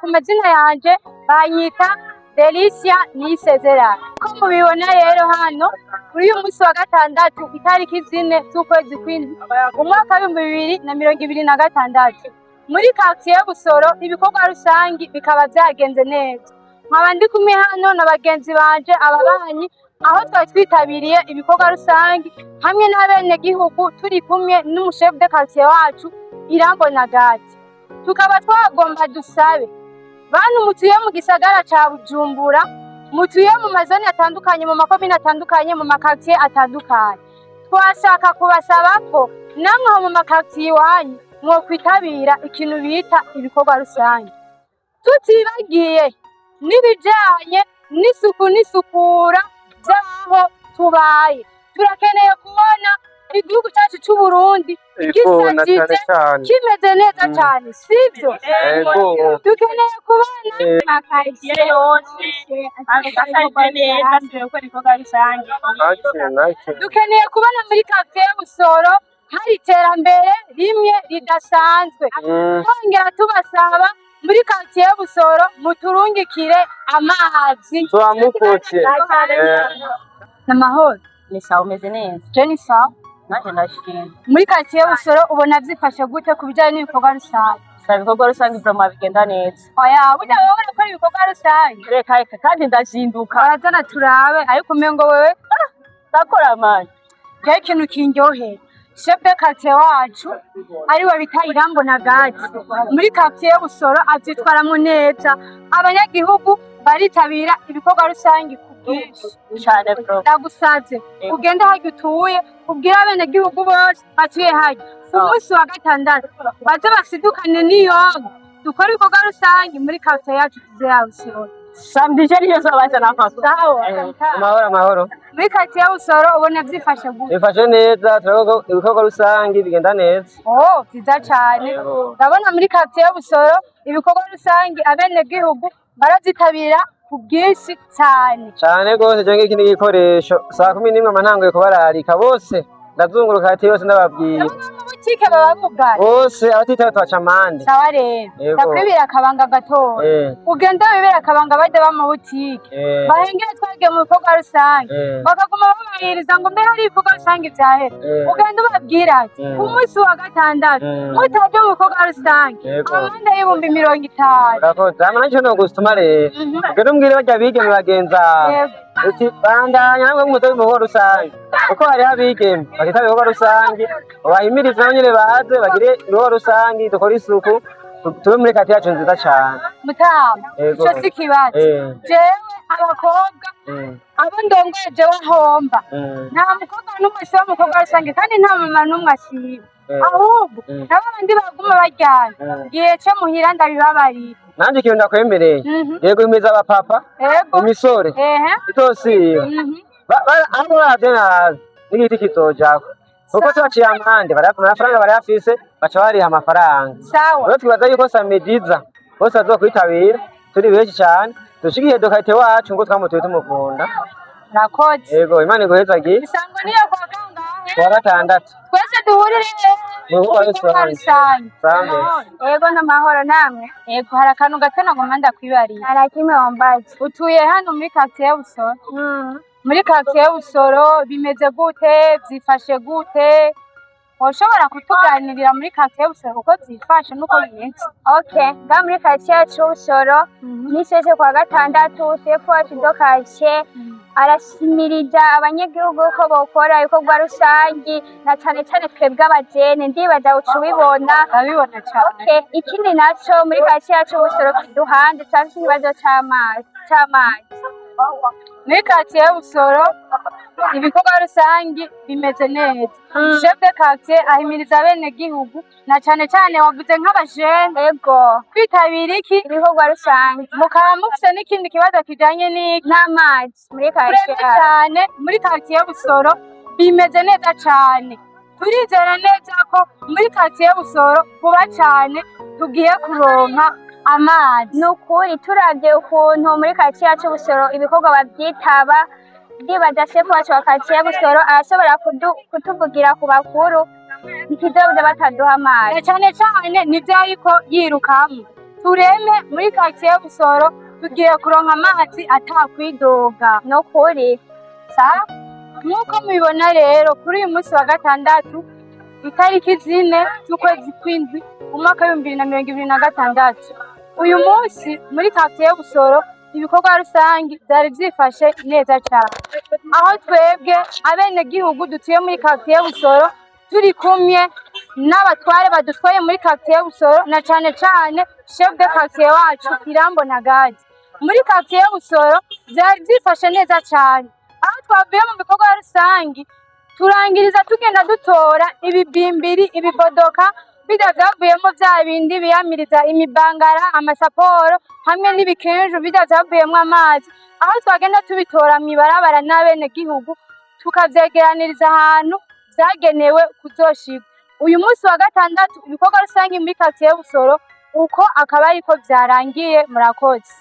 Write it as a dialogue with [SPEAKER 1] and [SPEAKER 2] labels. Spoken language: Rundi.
[SPEAKER 1] Ku mazina yanje banyita Delicia Niyisezerano. Ko mubibona rero hano kuri uyu munsi wa gatandatu, itariki 4 z'ukwezi kw'indwi, umwaka w'2026, muri quartier Busoro ibikorwa rusangi bikaba vyagenze neza. Nkaba ndi kumwe hano na bagenzi banje, ababanyi, aho twari twitabiriye ibikorwa rusangi hamwe n'abenegihugu, turi kumwe n'umu chef de quartier wacu Irambona Gati. Tukaba twagomba dusabe bantu mutuye mu gisagara ca Bujumbura, mutuye mu ma zone atandukanye, mu makomine atandukanye, mu ma quartier atandukanye, twashaka kubasaba ko namwe aho mu ma quartier iwanyu mwokwitabira ikintu bita ibikorwa rusange, tutibagiye n'ibijanye n'isuku n'isukura vy'aho tubaye. Turakeneye kubona igihugu cacu c'Uburundi
[SPEAKER 2] Ego, na
[SPEAKER 1] gisajije,
[SPEAKER 2] cane cane.
[SPEAKER 1] kimeze neza cane, sivyo?
[SPEAKER 2] Ego.
[SPEAKER 1] Dukeneye kubona
[SPEAKER 3] Amakaritsiye yose asajije neza, tugiye gukora ibikorwa rusange.
[SPEAKER 2] Nake, nake.
[SPEAKER 1] Dukeneye kubona muri quartier Busoro hari iterambere rimwe ridasanzwe. Twongera tubasaba, muri quartier Busoro muturungikire amazi.
[SPEAKER 2] Tuamukutse.
[SPEAKER 1] Namahoro?
[SPEAKER 4] Ni sawa, umeze neza?
[SPEAKER 1] Je ni sawa.
[SPEAKER 4] Nanjye ndashimye.
[SPEAKER 1] Muri quartier Busoro ubona vyifashe gute ku bijanye n'ibikorwa rusange?
[SPEAKER 4] Saba ibikorwa rusange vraiment bigenda neza.
[SPEAKER 1] Oya, burya wewe urakora ibikorwa rusange?
[SPEAKER 4] Reka reka, kandi ndazinduka.
[SPEAKER 1] Barazana turabe, ariko umengo wewe
[SPEAKER 4] Ndakora mani.
[SPEAKER 1] Jewe ikintu kindyohera, chef de quartier wacu ariwe bita Irambona Gati, muri quartier Busoro avyitwaramwo neza. Abanyagihugu baritabira ibikorwa rusange ku bwinshi.
[SPEAKER 4] Cane bro.
[SPEAKER 1] Ndagusavye ugende harya utuye, ubwire abenegihugu bose batuye harya, ku munsi wa gatandatu baze basidukane n'iyoga, dukore ibikorwa rusange muri quartier yacu tuze ya Busoro.
[SPEAKER 4] Samedi je niyo nzobazana papa.
[SPEAKER 1] Sawa.
[SPEAKER 2] Amahoro, amahoro.
[SPEAKER 1] Muri quartier ya Busoro ubona vyifashe gute?
[SPEAKER 2] Bifashe neza, turabona ko ibikorwa rusange bigenda neza.
[SPEAKER 1] Oh, vyiza cane. Ndabona muri quartier ya Busoro ibikorwa rusange abenegihugu baravyitabira ku bwinshi cane.
[SPEAKER 2] Cane rwose, je ngiki n'igikoresho. Saa 11 ama ntanguye kubararika bose. Ndazunguruka hati yose ndababwira.
[SPEAKER 1] N'amabutike baba bugaye.
[SPEAKER 2] Bose abatitaba tubaca amande.
[SPEAKER 1] Sawa rero.
[SPEAKER 2] Yego.
[SPEAKER 1] Ndakwibira akabanga gatoya. Ugenda wibera akabanga bajya b'amabutike. Bahengere twagiye mu bikorwa rusange. Bakaguma babahiriza ngo mbere hari ibikorwa rusange vyahera. Ugenda ubabwira ati ku munsi wa gatandatu mutaje mu bikorwa rusange, amande y'50,000.
[SPEAKER 2] Urakoze. Hama nanje nogusituma rero. Ugende umbwire barya bigeme bagenza. Uti bandanya namwe muze mu bikorwa rusange. Kuko hariho abigeme batitaba ibikorwa rusange, ubahimirize nabo nyene baze bagire ibikorwa rusange, dukore isuku, tube muri quartier yacu nziza cane.
[SPEAKER 1] Mutama,
[SPEAKER 2] Yego.
[SPEAKER 1] ico si ikibazo. Jewe abakobwa abo ndongoye, jewe ahomba, nta mukobwa n'umwe asiba mu bikorwa rusange, kandi nta mama n'umwe asiba. Ahubwo nabo bandi baguma baryana, igihe co muhira ndabibabarira.
[SPEAKER 2] Nanje ikintu ndakwemereye. Yego, himiriza abapapa, imisore itosiba. Aho uravye nabi n'igiti kizojako. Kuko tubaciye amande, amafaranga barayafise, baca bariha amafaranga.
[SPEAKER 1] Sawa.
[SPEAKER 2] Rero twibaza yuko samedi iza bose bazokwitabira turi benshi cane, dushigikiye de quartier wacu ngo twamutuye tumukunda.
[SPEAKER 1] Murakoze.
[SPEAKER 2] Yego, Imana iguhezagiye.
[SPEAKER 1] Isango niyo kwa kangahe?
[SPEAKER 2] Kuwa gatandatu.
[SPEAKER 1] Twese duhurire
[SPEAKER 2] Mu bikorwa
[SPEAKER 1] mu bikorwa
[SPEAKER 2] rusange.
[SPEAKER 1] rusange.
[SPEAKER 2] Sambe.
[SPEAKER 3] Yego, n'amahoro namwe?
[SPEAKER 1] Yego, hari akantu gato nagomba ndakwibariye.
[SPEAKER 3] Nta kimwe wambaza.
[SPEAKER 1] Utuye hano muri quartier ya Busoro? Muri quartier ya Busoro bimeze gute? Vyifashe gute? Woshobora kutuganirira muri quartier ya Busoro uko vyifashe n'uko bimeze?
[SPEAKER 3] Okay, ngaha muri quartier yacu Busoro, misi yose kuwa gatandatu chef wacu de quartier arasimiriza abanyagihugu ko bokora ibikorwa rusangi, na cane cane twebwe abajene. Ndibaza uca ubibona.
[SPEAKER 1] Ndabibona cane.
[SPEAKER 3] Okay, ikindi naco, muri quartier yacu Busoro kiduhande turafise ikibazo c'amazi.
[SPEAKER 1] Muri quartier ya Busoro ibikorwa rusangi bimeze neza. Chef de quartier ahimiriza abenegihugu, na cane cane wavuze nk'abajene, kwitabira iki?
[SPEAKER 3] Ibikorwa rusangi.
[SPEAKER 1] Mukaba mufise n'ikindi kibazo kijanye n'iki?
[SPEAKER 3] N'amazi muri quartier
[SPEAKER 1] Tureme
[SPEAKER 3] yacu.
[SPEAKER 1] Cane, muri quartier ya Busoro bimeze neza cane. Turizera neza ko muri quartier ya Busoro vuba cane tugiye kuronka amazi.
[SPEAKER 3] Ni ukuri, turavye ukuntu muri quartier yacu Busoro ibikorwa bavyitaba, ndibaza chef wacu wa quartier Busoro arashobora kutuvugira ku bakuru, ntikizobuza bataduha amazi.
[SPEAKER 1] Na cane cane nivyo ariko yirukamwo. Tureme muri quartier ya Busoro tugiye kuronka amazi atakwidoga.
[SPEAKER 3] No kuri.
[SPEAKER 1] Sa nk'uko mubibona rero, kuri uyu munsi wa gatandatu, itariki 4 z'ukwezi kw'indwi, umwaka w'2026, uyu munsi muri quartier ya Busoro ibikorwa rusangi vyari vyifashe neza cane, aho twebwe abenegihugu dutuye muri quartier ya Busoro turi kumwe n'abatware badutwaye muri quartier ya Busoro, na cane cane chef de quartier wacu Irambona Gadi. Muri quartier ya Busoro vyari vyifashe neza cane, aho twavuye mu bikorwa rusangi turangiriza tugenda dutora ibibimbiri, ibibodoka bijya vyavuyemo vya bindi biyamiriza imibangara, amasaporo hamwe n'ibikenju bijya vyavuyemwo amazi, aho twagenda tubitora mw'ibarabara n'abenegihugu tukavyegeraniriza ahantu vyagenewe kuzoshirwa. Uyu munsi wa gatandatu ibikorwa rusangi muri quartier ya Busoro uko akaba ariko vyarangiye. Murakoze.